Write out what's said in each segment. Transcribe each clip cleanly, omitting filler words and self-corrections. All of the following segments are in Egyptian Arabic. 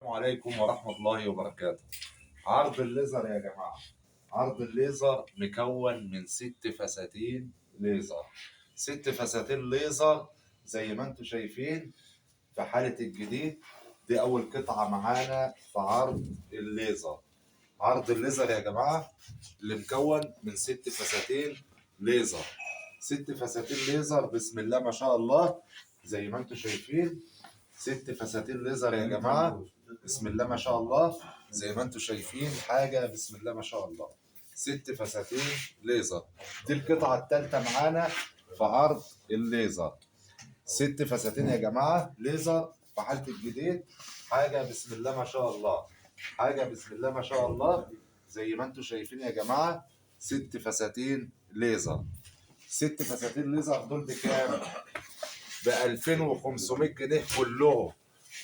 عليكم ورحمة الله وبركاته. عرض الليزر يا جماعة، عرض الليزر مكون من 6 فساتين ليزر، 6 فساتين ليزر زي ما انتم شايفين في حالة الجديد. دي أول قطعة معانا في عرض الليزر. عرض الليزر يا جماعة اللي مكون من 6 فساتين ليزر، 6 فساتين ليزر بسم الله ما شاء الله زي ما انتم شايفين. 6 فساتين ليزر يا جماعة بسم الله ما شاء الله زي ما انتم شايفين، حاجة بسم الله ما شاء الله. 6 فساتين ليزر، دي القطعة الثالثة معانا في عرض الليزر. 6 فساتين يا جماعة ليزر في حالة الجديد، حاجة بسم الله ما شاء الله، حاجة بسم الله ما شاء الله زي ما انتم شايفين يا جماعة. 6 فساتين ليزر، 6 فساتين ليزر دول بكام؟ ب 2500 جنيه كلهم،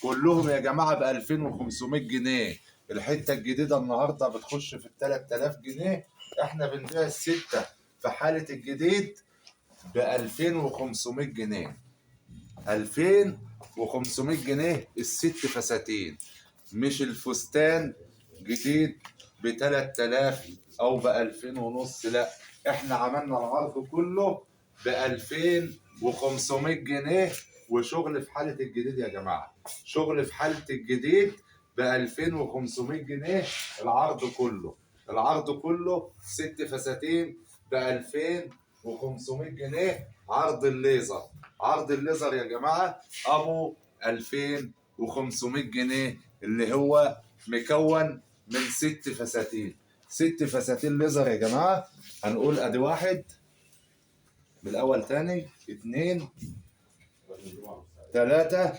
كلهم يا جماعة ب 2500 جنيه. الحتة الجديدة النهاردة بتخش في 3000 جنيه، احنا بنبيع الستة في حالة الجديد ب 2500 جنيه. 2500 جنيه الست فساتين، مش الفستان جديد ب 3000 او ب 2500 ونص، لا احنا عملنا العرض كله ب 2500 جنيه. وشغل في حالة الجديد يا جماعة، شغل في حالة الجديد ب 2500 جنيه العرض كله، العرض كله 6 فساتين ب 2500 جنيه. عرض الليزر، عرض الليزر يا جماعة أبو 2500 جنيه اللي هو مكون من 6 فساتين، 6 فساتين ليزر يا جماعة. هنقول أدي واحد بالأول، تاني، 2، 3،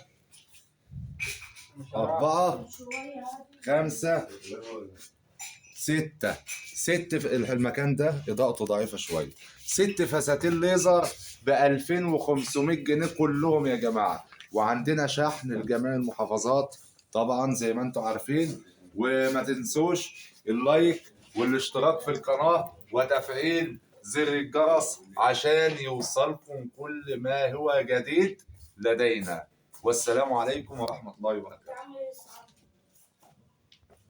4، 5، 6. 6 في المكان ده إضاءته ضعيفة شوية. 6 فساتين ليزر ب 2500 جنيه كلهم يا جماعة. وعندنا شحن لجميع المحافظات طبعا زي ما انتم عارفين. وما تنسوش اللايك والاشتراك في القناة وتفعيل زر الجرس عشان يوصلكم كل ما هو جديد لدينا. والسلام عليكم ورحمة الله وبركاته.